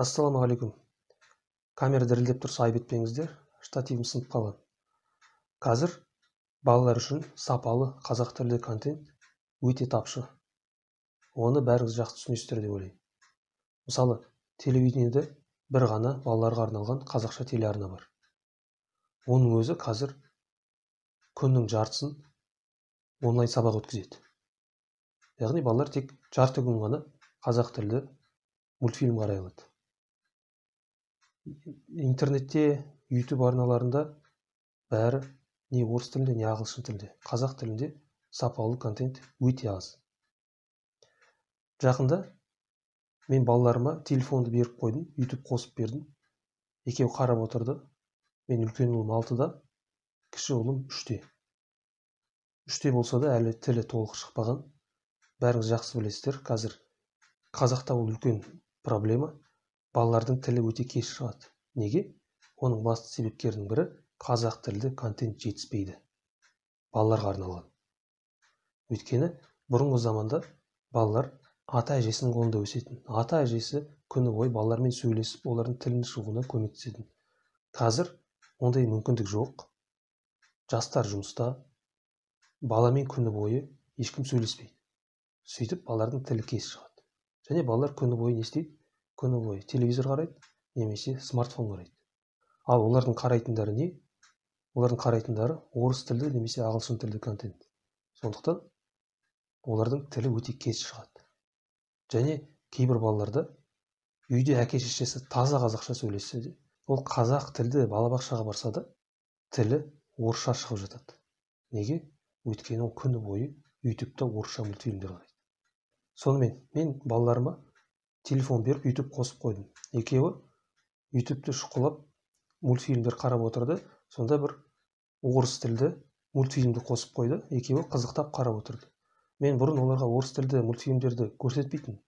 Ассалаумағалейкум. Камера дірілдеп тұрса айып етпеңіздер, штативім сынып қалған. Қазір балалар үшін сапалы қазақ тілді контент өте тапшы. Оны бәріңіз жақсы түсінесіздер деп ойлаймын. Мысалы, телевидениеде бір ғана балаларға арналған қазақша телеарна бар. Оның өзі қазір күннің жартысын онлайн сабақ өткізеді. Яғни балалар тек жарты күн ғана қазақ тілді мультфильм қарай алады. Интернетте, YouTube арналарында бәрі не орыс тілінде, не ағылшын тілінде. Қазақ тілінде сапалы контент өте аз. Жақында мен балаларыма телефонды беріп қойдым, YouTube қосып бердім. Екеуі қарап отырды. Мен үлкен ұлым 6-да, кіші ұлым 3-те. 3-те болса да әлі тілі толық шықпаған. Бәріңіз жақсы білесіздер, қазір қазақта ол үлкен проблема. Балалардың тілі өте кеш шығады. Неге? Оның басты себептерінің бірі қазақ тілді контент жетіспейді. Балаларға арналған. Өйткені бұрынғы заманда балалар ата әжесінің қолында өсетін. Ата әжесі күні бойы балалармен сөйлесіп, олардың тілінің шығуына көмектесетін. Қазір ондай мүмкіндік жоқ. Жастар жұмыста, баламен күні бойы ешкім сөйлеспейді. Сөйтіп балалардың тілі кеш шығады. Және балалар күні бойы не істейді? Күні бойы телевизор қарайды, немесе смартфон қарайды. Ал олардың қарайтындары не? Олардың қарайтындары орыс тілді немесе ағылшын тілді контент. Сондықтан олардың тілі өте кеш шығады. Және кейбір балаларда үйде әке шешесі таза қазақша сөйлессе де, ол қазақ тілді балабақшаға барса да тілі орысша шығып жатады. Неге? Өйткені ол күні бойы YouTube'та орысша мультфильмдер қарайды. Сонымен мен балаларыма телефон беріп YouTube қосып қойдым. Екеуі YouTube'ты шұқылап мультфильмдер қарап отырды. Сонда бір орыс тілді мультфильмді қосып қойды. Екеуі қызықтап қарап отырды. Мен бұрын оларға орыс тілді мультфильмдерді көрсетпейтін.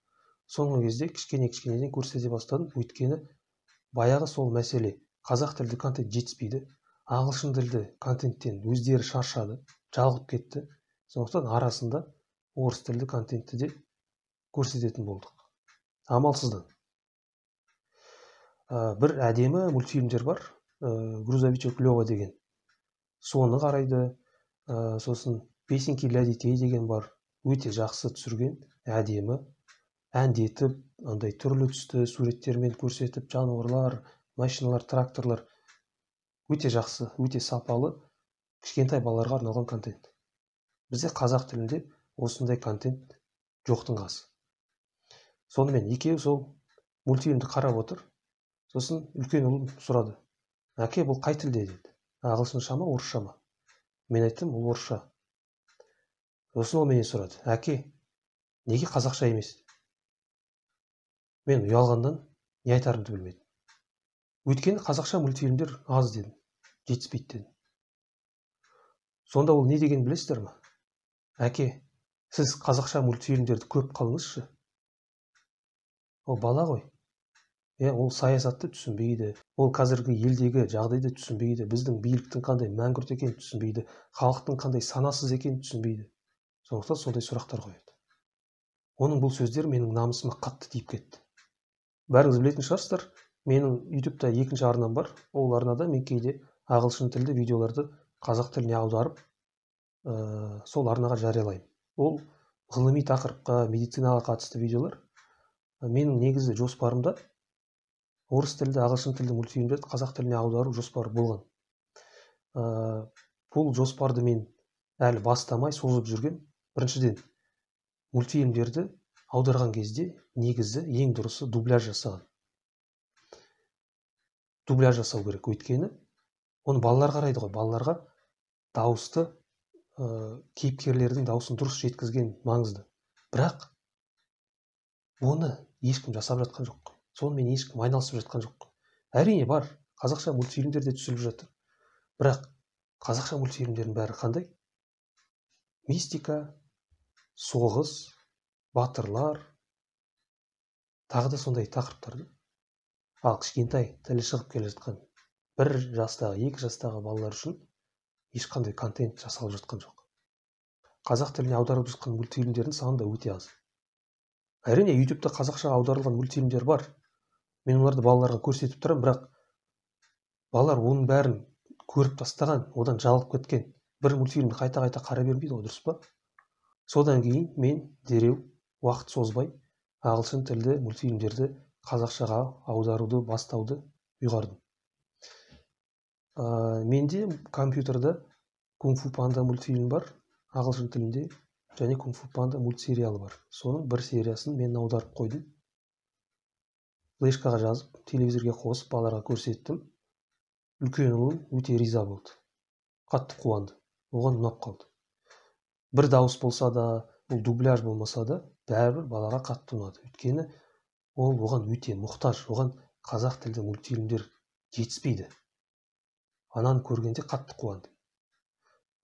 Соңғы кезде кішкене-кішкенеден көрсете бастадым. Өйткені баяғы сол мәселе, қазақ тілді контент жетіспейді. Ағылшын тілді контенттен өздері шаршады, жалығып кетті. Сондықтан арасында орыс тілді контентті де көрсететін болдық. Амалсыздан. Бір әдемі мультфильмдер бар, Грузовичок Лева деген. Соны қарайды, сосын Песенки для детей деген бар. Өте жақсы түсірген, әдемі, әндетіп, андай түрлі түсті суреттермен көрсетіп, жануарлар, машиналар, тракторлар. Өте жақсы, өте сапалы, кішкентай балаларға арналған контент. Бізде қазақ тілінде осындай контент жоқтың қасы. Сонымен екеуі сол мультфильмді қарап отыр. Сосын үлкен ұлым сұрады. Әке, бұл қай тілде деді. Ағылшынша ма, орысша ма? Мен айттым, бұл орысша. Сосын ол менен сұрады. Әке, неге қазақша емес? Мен ұялғаннан не айтарымды білмедім. Өйткені қазақша мультфильмдер аз дедім, жетіспейді дедім. Сонда ол не деген білесіздер ме? Әке, сіз қазақша мультфильмдерді көп қылыңызшы. Ол бала ғой. Ол саясатты түсінбейді, ол қазіргі елдегі жағдайды түсінбейді, біздің биліктің қандай мәңгүрт екенін түсінбейді, халықтың қандай санасыз екенін түсінбейді. Сондықтан сондай сұрақтар қояды. Оның бұл сөздері менің намысыма қатты тиіп кетті. Бәріңіз білетін шығарсыздар, менің YouTube'та екінші арнам бар. Ол арнада мен кейде ағылшын тілді видеоларды қазақ тіліне аударып, сол арнаға жариялаймын. Ол ғылыми тақырыпқа, медицинаға қатысты видеолар. Менің негізі жоспарымда орыс тілді, ағылшын тілді мультфильмдерді қазақ тіліне аудару жоспары болған. Бұл жоспарды мен әлі бастамай созып жүрген. Біріншіден, мультфильмдерді аударған кезде негізі ең дұрысы дубляж жасаған. Дубляж жасау керек, өйткені оны балалар қарайды ғой. Балаларға дауысты, кейіпкерлердің дауысын дұрыс жеткізген маңызды. Бірақ оны ешкім жасап жатқан жоқ. Сонымен ешкім айналысып жатқан жоқ. Әрине бар, қазақша мультфильмдер де түсіріліп жатыр. Бірақ қазақша мультфильмдердің бәрі қандай? Мистика, соғыс, батырлар, тағы да сондай тақырыптар. Ал кішкентай тілі шығып келе жатқан 1 жастағы, 2 жастағы балалар үшін ешқандай контент жасалып жатқан жоқ. Қазақ тіліне аударылып жатқан мультфильмдердің саны да өте аз. Әрине, YouTube'та қазақша аударылған мультфильмдер бар. Мен оларды балаларға көрсетіп тұрамын, бірақ балалар оның бәрін көріп тастаған, одан жалығып кеткен. Бір мультфильмді қайта-қайта қарай бермейді ғой, дұрыс па? Содан кейін мен дереу уақыт созбай ағылшын тілді мультфильмдерді қазақшаға аударуды бастауды ұйғардым. Менде компьютерде Кунг-фу панда мультфильм бар, ағылшын тілінде, және Кунг-фу панда мультсериалы бар. Соның бір сериясын мен аударып қойдым. Флешкаға жазып, телевизорге қосып, балаларға көрсеттім. Үлкен ұлым өте риза болды. Қатты қуанды. Оған ұнап қалды. Бір дауыс болса да, бұл дубляж болмаса да, бәрібір балаға қатты ұнады. Өйткені ол оған өте мұқтаж, оған қазақ тілді мультфильмдер жетіспейді. Ананы көргенде қатты қуанды.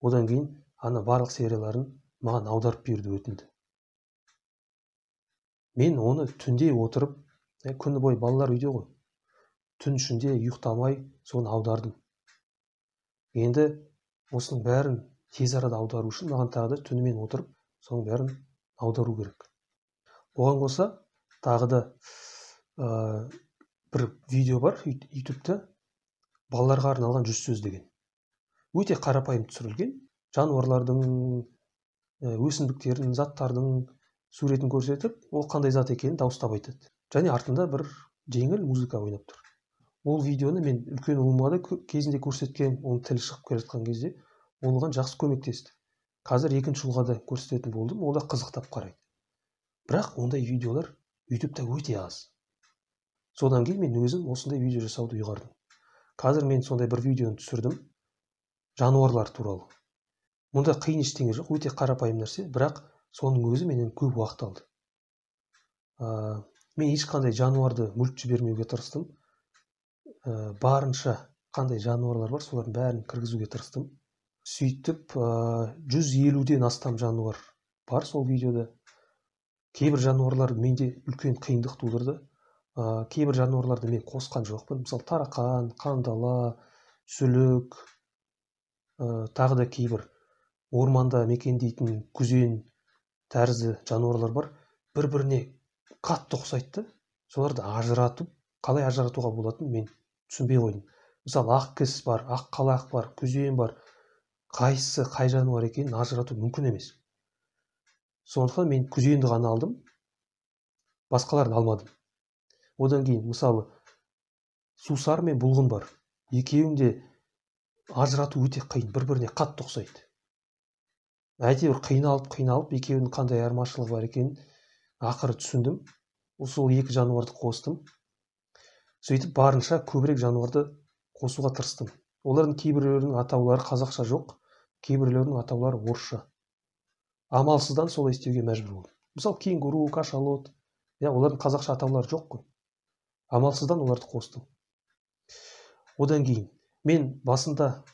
Одан кейін ана барлық серияларын маған аударып беруді өтінді. Мен оны түнде отырып, күні бойы балалар үйде ғой, түн ішінде ұйықтамай соны аудардым. Енді осының бәрін тез арада аудару үшін маған тағы да түнімен отырып соның бәрін аудару керек. Оған қоса тағы да бір видео бар YouTube-та, балаларға арналған 100 сөз деген. Өте қарапайым түсірілген, жануарлардың, өсімдіктердің, заттардың суретін көрсетіп, ол қандай зат екенін дауыстап айтады. Және артында бір жеңіл музыка ойнап тұр. Ол видеоны мен үлкен ұлыма да кезінде көрсеткен, оның тілі шығып келе жатқан кезде, ол оған жақсы көмектесті. Қазір екінші ұлға да көрсететін болдым, ол да қызықтап қарайды. Бірақ ондай видеолар YouTube-та өте аз. Содан кейін мен өзім осындай видео жасауды ұйғардым. Қазір мен сондай бір видеоны түсірдім, жануарлар туралы. Мұнда қиын ештеңе жоқ, өте қарапайым нәрсе, бірақ соның өзі менен көп уақыт алды. Мен ешқандай жануарды мүлт жібермеуге тырыстым. Барынша қандай жануарлар бар, солардың бәрін кіргізуге тырыстым. Сөйтіп, 150-ден астам жануар бар сол видеода. Кейбір жануарлар менде үлкен қиындық тудырды. Кейбір жануарларды мен қосқан жоқпын. Мысалы, тарақан, қандала, сүлік, тағы да кейбір орманда мекендейтін күзен тәрізді жануарлар бар. Бір-біріне қатты ұқсайды. Соларды ажыратып, қалай ажыратуға болатынын мен түсінбей қойдым. Мысалы, ақ кіс бар, ақ қалақ бар, күзен бар. Қайсысы қай жануар екенін ажырату мүмкін емес. Сондықтан мен күзенді ғана алдым, басқаларын алмадым. Одан кейін, мысалы, сусар мен бұлғын бар. Екеуін де ажырату өте қиын, бір-біріне қатты ұқсайды. Әйтеуір қиналып, екеуінің қандай айырмашылығы бар екенін ақыры түсіндім. Сол екі жануарды қостым. Сөйтіп барынша көбірек жануарды қосуға тырыстым. Олардың кейбіреулерінің атаулары қазақша жоқ, кейбіреулерінің атаулары орысша. Амалсыздан солай істеуге мәжбүр болдым. Мысалы, кенгуру, кашалот, олардың қазақша атаулары жоқ қой. Амалсыздан оларды қостым. Одан кейін мен басында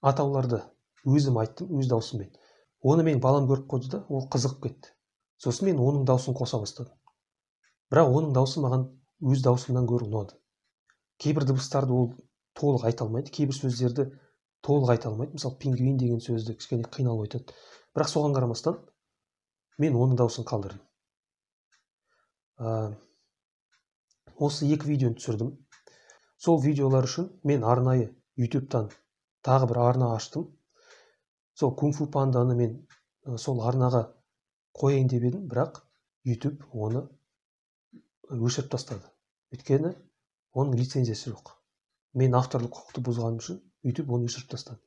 атауларды өзім айттым, өз даусыммен. Оны мен балам көріп қойды да, ол қызығып кетті. Сосын мен оның даусын қоса бастадым. Бірақ оның даусы маған өз даусымнан гөрі ұнады. Кейбір дыбыстарды ол толық айта алмайды, кейбір сөздерді толық айта алмайды. Мысалы, пингвин деген сөзді кішкене қиналып айтады. Бірақ соған қарамастан мен оның даусын қалдырдым. Осы екі видеоны түсірдім. Сол видеолар үшін мен арнайы YouTube-тан тағы бір арна аштым. Сол Кунг-фу панданы мен сол арнаға қояйын деп едім, бірақ YouTube оны өшіріп тастады. Өйткені оның лицензиясы жоқ. Мен авторлық құқықты бұзғаным үшін YouTube оны өшіріп тастады.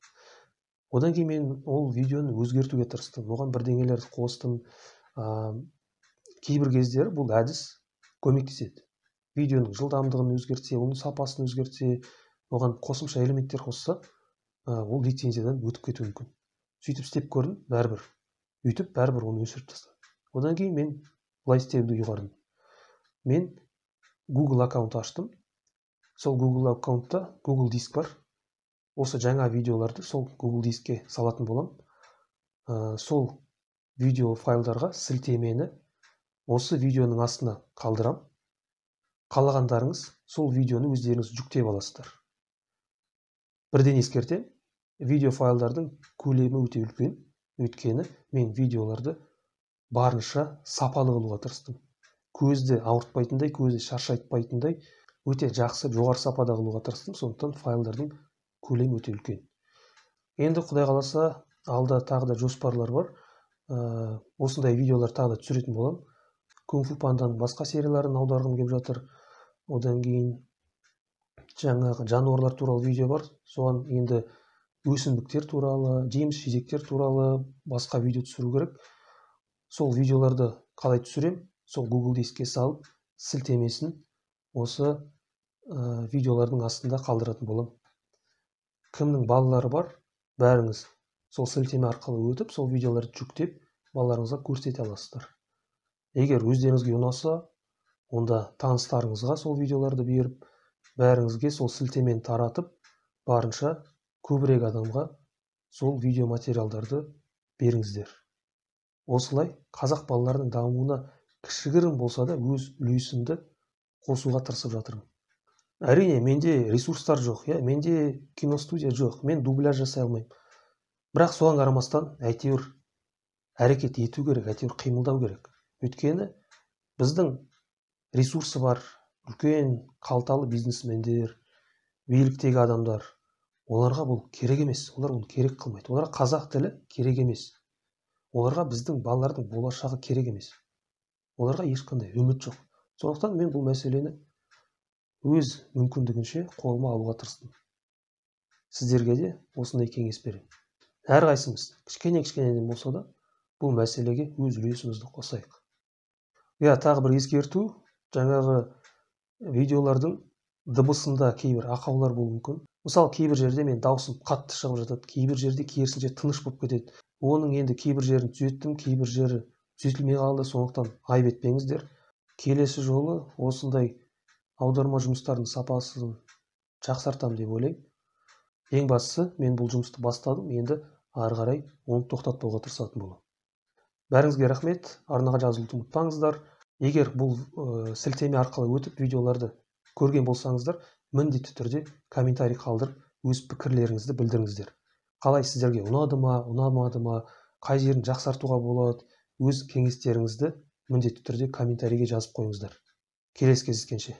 Одан кейін мен ол видеоны өзгертуге тырыстым. Оған бірдеңелерді қостым. Кейбір кездері бұл әдіс көмектеседі. Видеоның жылдамдығын өзгертсе, оның сапасын өзгертсе, оған қосымша элементтер қосса, ол лицензиядан өтіп кетуі мүмкін. Сөйтіп істеп көрдім, бәрібір. YouTube бәрібір оны өшіріп тастады. Одан кейін мен былай істеуді ұйғардым. Мен Google аккаунт аштым. Сол Google аккаунтта Google диск бар. Осы жаңа видеоларды сол Google дискке салатын болам. Сол видео файлдарға сілтемені осы видеоның астына қалдырам. Қалағандарыңыз сол видеоны өздеріңіз жүктеп аласыздар. Бірден ескертемін, видео файлдардың көлемі өте үлкен. Өйткені мен видеоларды барынша сапалы қылуға тырыстым. Көзді ауыртпайтындай, көзді шаршайтпайтындай өте жақсы, жоғары сапада қылуға тырыстым. Сондықтан файлдардың көлемі өте үлкен. Енді Құдай қаласа, алда тағы да жоспарлар бар. Осындай видеолар тағы да түсіретін боламын. Кунг-фу панданың басқа серияларын аударғым келіп жатыр. Одан кейін жаңағы жануарлар туралы видео бар. Соған енді өсімдіктер туралы, жеміс-жидектер туралы басқа видео түсіру керек. Сол видеоларды қалай түсірем? Сол Google Дискке салып, сілтемесін осы видеолардың астында қалдыратын боламын. Кімнің балалары бар, бәріңіз сол сілтеме арқылы өтіп, сол видеоларды жүктеп, балаларыңызға көрсете аласыздар. Егер өздеріңізге ұнаса, онда таныстарыңызға сол видеоларды беріп, бәріңізге сол сілтемені таратып, барынша көбірек адамға сол видео материалдарды беріңіздер. Осылай қазақ балаларының дамуына кішігірім болса да өз үлесімді қосуға тырысып жатырмын. Әрине, менде ресурстар жоқ, иә, менде киностудия жоқ, мен дубляж жасай алмаймын. Бірақ соған қарамастан әйтеуір әрекет ету керек, әйтеуір қимылдау керек. Өйткені біздің ресурсы бар үлкен қалталы бизнесмендер, биліктегі адамдар, оларға бұл керек емес, олар оны керек қылмайды. Оларға қазақ тілі керек емес. Оларға біздің балалардың болашағы керек емес. Оларға ешқандай үміт жоқ. Сондықтан мен бұл мәселені өз мүмкіндігінше қолыма алуға тырыстым. Сіздерге де осындай кеңес беремін. Әрқайсымыз кішкене-кішкенеден болса да бұл мәселеге өз үлесімізді қосайық. Иә, тағы бір ескерту, жаңағы видеолардың дыбысында кейбір ақаулар болуы мүмкін. Мысалы, кейбір жерде мен дауысым қатты шығып жатады, кейбір жерде керісінше тыныш болып кетеді. Оның енді кейбір жерін түзеттім, кейбір жері түзетілмей қалды, сондықтан айып етпеңіздер. Келесі жолы осындай аударма жұмыстарының сапасын жақсартамын деп ойлаймын. Ең бастысы, мен бұл жұмысты бастадым, енді ары қарай оны тоқтатпауға тырысатын боламын. Бәріңізге рахмет, арнаға жазылуды ұмытпаңыздар. Егер бұл сілтеме арқылы өтіп видеоларды көрген болсаңыздар, міндетті түрде комментарий қалдырып, өз пікірлеріңізді білдіріңіздер. Қалай сіздерге ұнады ма, ұнамады ма, қай жерін жақсартуға болады, өз кеңестеріңізді міндетті түрде комментарийге жазып қойыңыздар. Келесі кездескенше.